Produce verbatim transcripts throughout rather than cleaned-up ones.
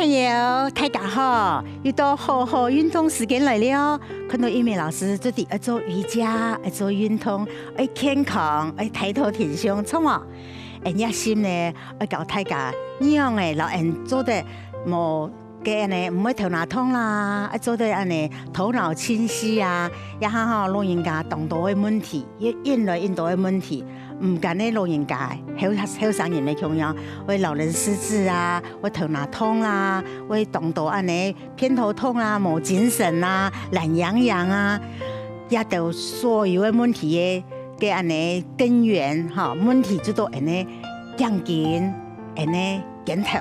朋友，大家好，又到好好運動時間來了。看到玉美老師做得愛做瑜伽，愛做運動，愛健康，愛抬頭挺胸，著無？𫣆這心呢，愛教大家仰仔摎𫣆做得無个恁呢，毋會頭那痛啦，愛做得恁呢頭腦清晰啊。這下吼，老人家當多个問題，越越來越多个問題，毋單係老人家，後後生人个共樣，會老人失智啊，會頭那痛啦，會當多恁呢偏頭痛啊，無精神啊，懶洋洋啊，這兜所有个問題个个恁呢根源吼，問題就到𫣆个頸根，𫣆个肩頭。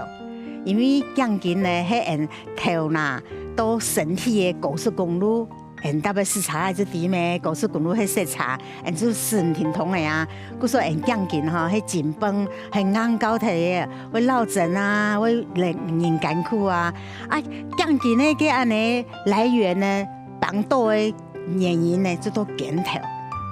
因為頸根呢，係𫣆頭那到身體个高速公路，𫣆搭配駛車个就知咩，高速公路係塞車，𫣆就駛毋停通个啊。故所𫣆頸根吼，係真繃，係硬到忒个，會落枕啊，會令人艱苦啊。啊，頸根个个恁呢來源呢， 幫到个原因呢，就到肩頭。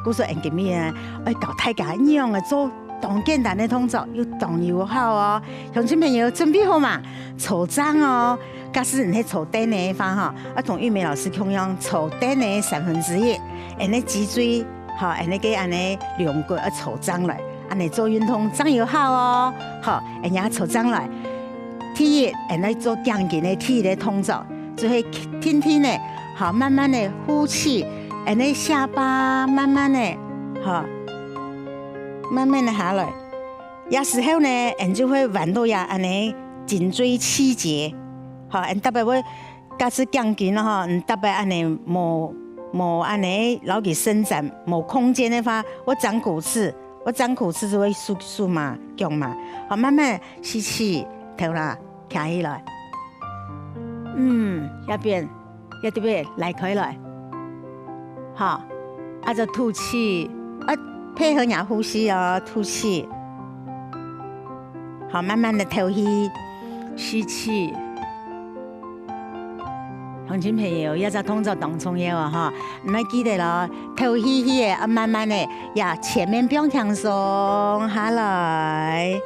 故所𫣆今日呢，愛教大家仰仔做當簡單个動作，又當有效哦。鄉親朋友，準備好嘛？坐正哦。假使你係坐凳仔个話吼，啊，同玉美老師共樣，坐凳仔三分之一，𫣆个脊椎，吼，𫣆个个恁呢龍骨愛坐正來，恁呢做運動正有效哦。好，𫣆也坐正來。第一，𫣆來做頸根个第一个動作， 就係定定仔，好，慢慢仔呼氣，𫣆个下巴慢慢仔，好，慢慢仔下來。這時候呢，𫣆就會彎到這恁呢頸椎氣節，好，𫣆特別會假使頸根吼，你特別恁呢無無恁呢摎佢伸展，無空間个話，會長骨刺，會長骨刺就會痠痠麻、僵麻。好，慢慢吸氣，頭啦，徛起來。 嗯，這片，這地方拉開來。好，啊，就吐氣，啊，配合若呼吸哦，吐氣。好，慢慢仔敨氣，吸氣。鄉親朋友，這隻動作當重要啊，吼！你愛記得哦，敨氣氣仔，啊，慢慢仔，這前面放輕鬆下來。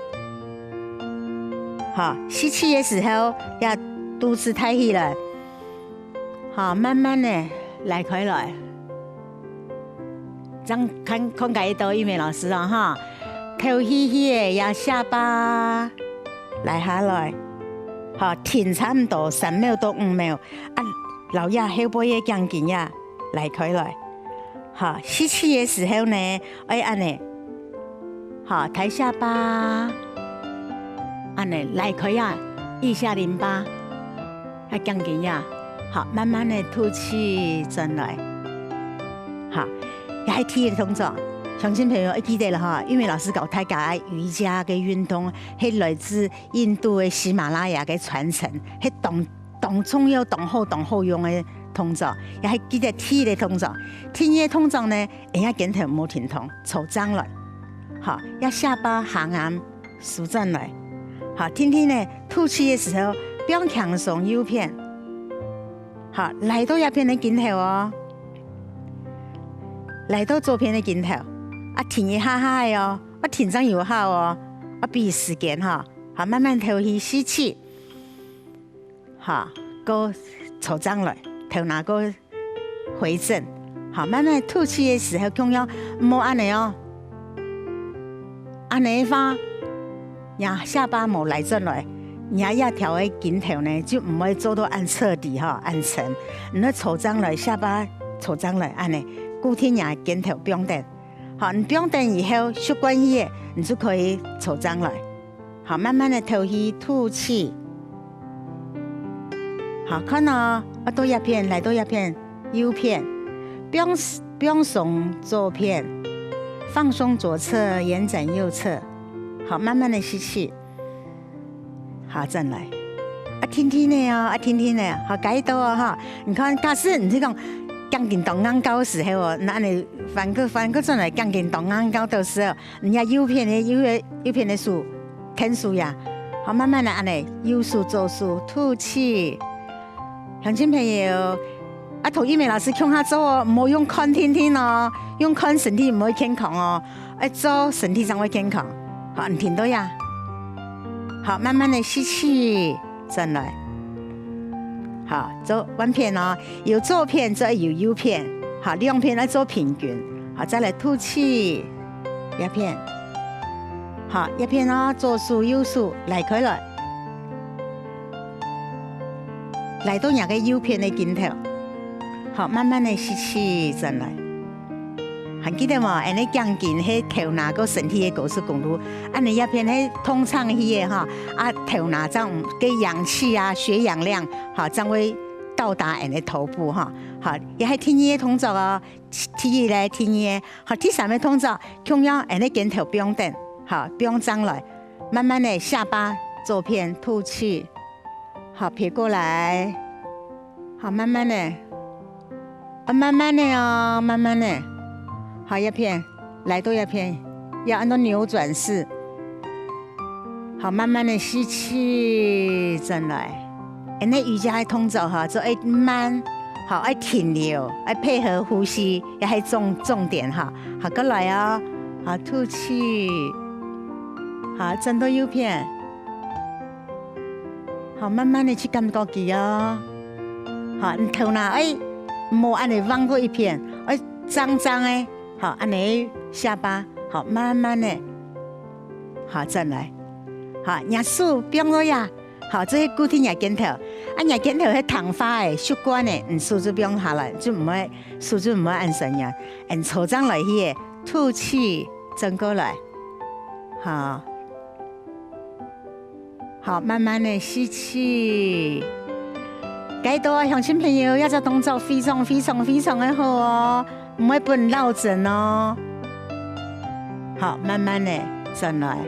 好，吸氣个時候，這肚屎大起來。好，慢慢仔拉開來。正看看該一道玉美老師哦，吼，敨氣氣仔，這下巴拉下來。好，停差毋多三秒到五秒，啊，摎這後背个頸根這拉開來。 好，吸氣个時候呢，愛恁呢，好，抬下巴，恁呢拉開啊，腋下淋巴，啊，頸根啊，好，慢慢仔吐氣轉來。好，這係第一个動作，鄉親朋友愛記得了哈，玉美老師教大家个瑜伽个運動，係來自印度个喜馬拉雅个傳承，係當 當重要、當好、當好用个動作，也係記得第一个動作。第二个動作呢，𫣆个肩頭無停動，坐正來。好，這下巴下頷收轉來。好，定定仔，吐氣个時候，放輕鬆右片。好，拉到這片个肩頭哦，拉到左片个肩頭，啊，停一下下仔哦，啊，停正有效哦，啊，比時間哈，好，慢慢敨氣，吸氣。 好，過坐正來，頭那過回正。好，慢慢吐氣个時候，共樣毋好恁呢哦。恁呢个話，若下巴無拉轉來，若這條个肩頭呢，就毋會做到恁徹底吼，恁深。你愛坐正來，下巴坐正來，恁呢固定若肩頭放等。好，你放等以後，習慣去个，你就可以坐正來。 好，慢慢仔敨氣，吐氣。好，看哦，啊，到這片，來到這片，右片，放放鬆左片，放鬆左側，延展右側。好，慢慢仔吸氣。好，轉來。啊，定定仔哦，啊，定定仔。好，該到哦，哈。你看，假使你這種頸根當硬到个時候哦，該恁呢翻過翻過轉來，頸根當硬到个時候， 你這右片个，右个，右片个手，𢯭手呀。好，慢慢仔恁呢，右手左手，吐氣。鄉親朋友，啊，同玉美老師共下做哦，毋好用看定定哦，用看身體毋會健康哦，愛做身體正會健康。好，你停到呀。好，慢慢仔吸氣，轉來。好，做換片哦，有左片就愛有右片，好，兩片愛做平均，好，再來吐氣，這片，好，這片哦，左手右手拉開來，拉到若个右片个肩頭，好，慢慢个吸氣轉來。 還記得無？恁呢頸根係頭那个身體个高速公路，恁呢這片係通暢去个吼，啊頭那正个氧氣啊、血氧量吼，正會到達恁呢頭部吼。好，這係第二个動作哦。第一个、第二个，好，第三个動作，共樣恁呢肩頭放等，好，放正來，慢慢个下巴左片吐氣，好，撇過來，好，慢慢个。 啊，慢慢个哦，慢慢个。好，這片，來到這片，愛恁樣扭轉式。好，慢慢个吸氣，轉來。恁呢瑜伽个動作吼，就愛慢，好，愛停留，愛配合呼吸，這係重，重點吼。好，過來哦。好，吐氣。好，轉到右片。 好，慢慢个去感覺佢哦。好，你頭那愛莫恁呢橫過一片，愛正正个，好，恁呢下巴，好，慢慢个，好，轉來。好，若手放落呀，好，這係固定若肩頭。啊，若肩頭係挺化个、習慣个，你手就放下來，就毋會，手就毋會恁痠軟。嗯，坐正來去个，吐氣，轉過來。好。 好，慢慢个吸氣。該到啊，鄉親朋友，這隻動作非常非常非常个好哦，毋會分落枕哦。好，慢慢个轉來。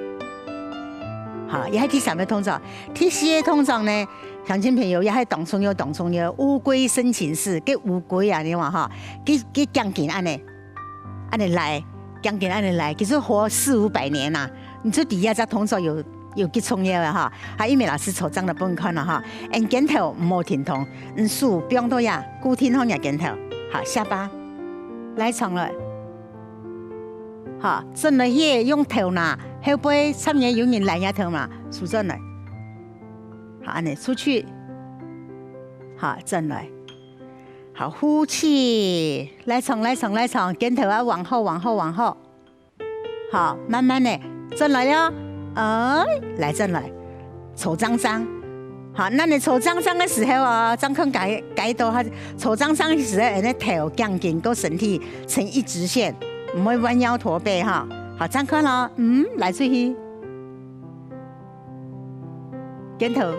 好，這係第三个動作。第四个動作呢，鄉親朋友，這係當重要當重要，烏龜深層式，該烏龜啊，你看吼，佢，佢頸根恁呢。 恁呢拉，頸根恁呢拉，其實活四五百年啊，你就知這隻動作有，有幾重要个哈。啊，玉美老師坐正來分你看了哈，嗯，肩頭毋好停動，嗯，手放到這，固定好若肩頭，好，下巴，拉長來，好，轉來去用頭那，後背上面有人拉若頭那，手轉來，好，恁呢出去，好，轉來。 好，呼氣，拉長，拉長，拉長，肩頭啊，往後，往後，往後。好，慢慢个轉來了，哎，來轉來，坐正正。好，那你坐正正个時候哦，正看該，該到哈，坐正正个時候，你个頭、頸根、个身體成一直線，毋會彎腰駝背哈。好，正看哦，嗯，來出去，肩頭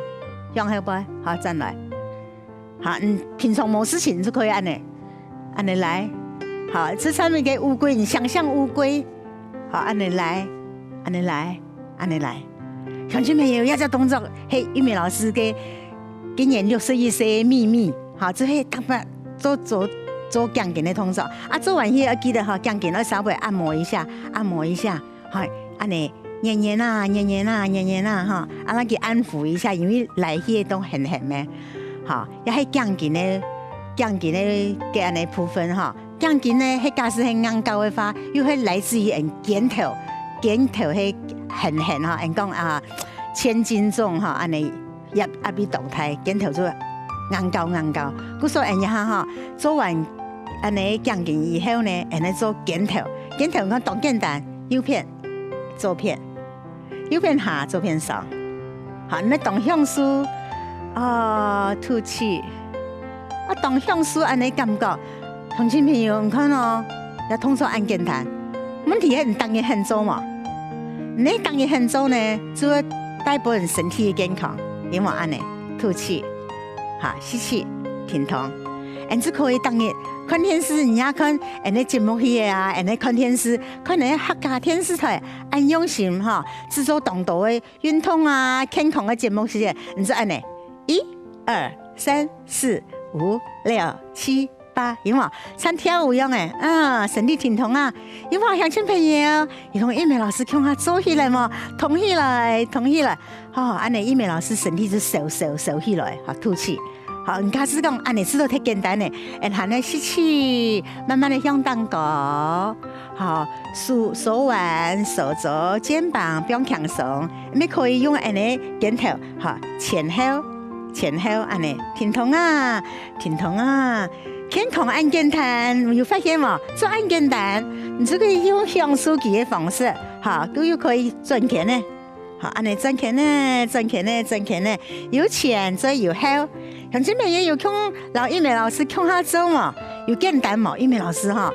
向後背，好，轉來。 好，嗯，平常無事情就可以恁呢，恁呢來。好，這上面个烏龜，你想像烏龜，好，恁呢來，恁呢來，恁呢來。鄉親朋友，這隻動作係玉美老師个今年六十一歲个祕密，好，這係特別做，做，做頸根个動作。啊，做完以後要記得哈，頸根要稍微按摩一下，按摩一下。 好，恁呢，捏捏啊，捏捏啊，捏捏啊，哈，啊，讓佢安撫一下，因為拉去个都絚絚个，哈，也係頸根个，頸根个，个恁呢部分哈，頸根呢，係假使係硬膏个話，又係來自於𫣆肩頭，肩頭係絚絚哈，𫣆講啊，千斤重哈，恁呢。 壓，壓力當大，肩頭就硬膏硬膏。故所𫣆這下哈，做完恁呢頸根以後呢，𫣆來做肩頭。肩頭你看當簡單，右片、左片，右片下，左片上。好，你愛當享受，啊，吐氣，啊，當享受恁呢感覺。鄉親朋友，你看哦，這動作恁簡單，問題係你逐日肯做無？你逐日肯做呢，就會帶分身體个健康，因為恁呢。 吐氣，哈，吸氣，停動。𫣆就可以逐日看電視，你也看𫣆个節目去个啊，𫣆个看電視，看𫣆个客家電視台，恁用心哈，製作當多个運動啊、健康个節目去个，你就恁呢，一、二、三、四、五、六、七、 八，有無？像跳舞樣誒，啊，身體停動啊！有無，鄉親朋友？你同玉美老師共下做起來無？動起來，動起來！吼，恁呢玉美老師身體就燒燒燒起來，吼，吐氣。好，你假使講恁呢試著忒簡單誒，然後呢吸氣，慢慢的向頂高，好，手手腕、手肘、肩膀放輕鬆，你可以用恁呢肩頭，好，前後、前後恁呢，停動啊，停動啊，健康恁簡單，有發現無？做恁簡單，你就可以用享受佢个方式，哈，又又可以賺錢呢。好，恁呢賺錢呢，賺錢呢，賺錢呢，有前就有後。鄉親朋友有共摎玉美老師共下做無？有簡單無？玉美老師哈，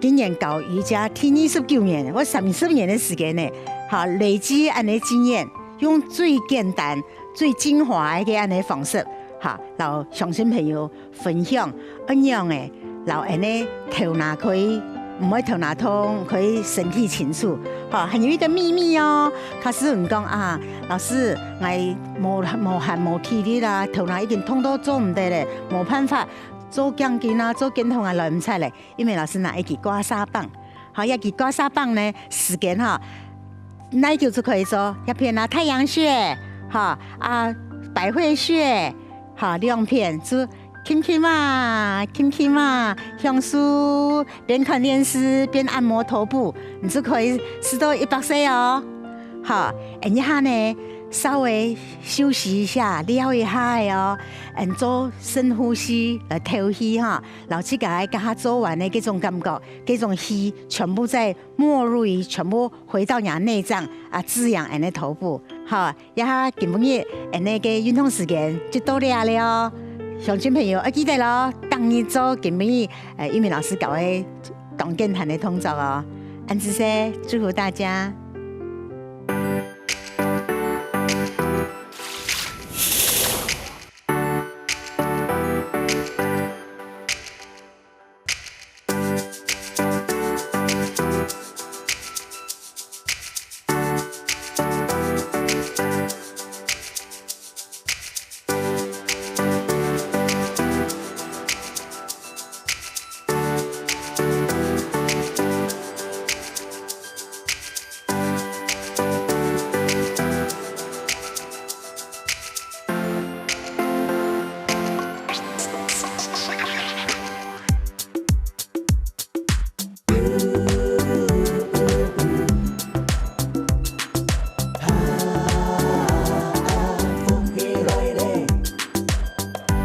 今年教瑜伽第二十九年，我三十年个時間呢，哈，累積恁呢經驗，用最簡單、最精華个恁呢方式，哈，摎鄉親朋友分享，恁樣誒，摎恁呢頭那可以，毋會頭那痛，可以身體清楚。哈，還有一個祕密哦，假使你講啊，老師，𠊎無，無閒無體力啦，頭那已經痛到做毋得咧，無辦法做頸筋啊，做肩痛啊，來毋出咧。玉美老師拿一支刮痧棒，好，一支刮痧棒呢，時間哈，哪久就可以做，一片啊，太陽穴，哈，啊，百會穴，哈，兩片就輕輕啊，輕輕啊，享受邊看電視邊按摩頭部，你就可以食到一百歲哦。好，等一下呢，稍微休息一下，尞一下哦，嗯，做深呼吸來透氣哈，摎自家剛剛做完个這種感覺，這種氣全部再沒入於，全部回到你的內臟啊，滋養你的頭部。好， 這下今晡日恁呢个運動時間就到這了哦。鄉親朋友愛記得咯，逐日做今晡日，呃，玉美老師教个當簡單个動作哦。恁仔細，祝福大家。